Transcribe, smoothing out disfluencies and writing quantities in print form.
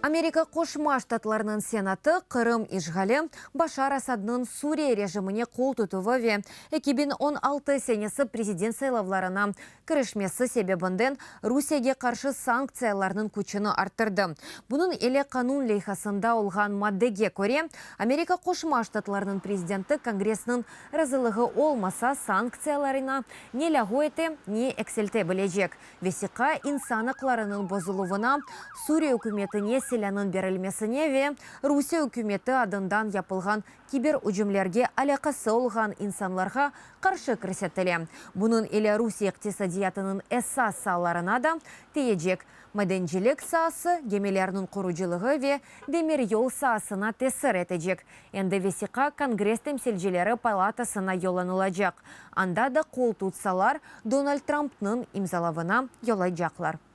Amerika Qoşma Ştatlarınıñ Senatı Qırım işğali, Başar Asadnıñ Suriye rejimine qol tutuvı ve 2016 senesi prezident saylavlarına kirişmesi sebebinden Rusiyege qarşı sanktsiyalarnıñ küçüni arttırdı. Bunıñ ile qanun leyhasında olğan maddege köre, Amerika Qoşma Ştatlarınıñ prezidenti Kongressniñ razılığı olmasa sanktsiyalarına ne lâğu ete, ne eksilte bilecek. Vesiqa insan aqlarınıñ bozuluvına, Suriye ükümetine silânıñ berilmesine ve Rusiye ükümeti adından yapılğan kiber ücümlerge alâqası olğan insanlarğa qarşı kirsetile. Bunıñ ile Rusiye iqtisadiyatınıñ esas saalarına da tiyecek, madencilik saası, gemilerniñ qurucılığı ve demiryol saasına tesir etecek. Endi vesiqa Kongress temsilcileri palatasına yollanılacaq, anda da qol tutsalar, Donald Trumpnıñ imzalavına yollaycaqlar.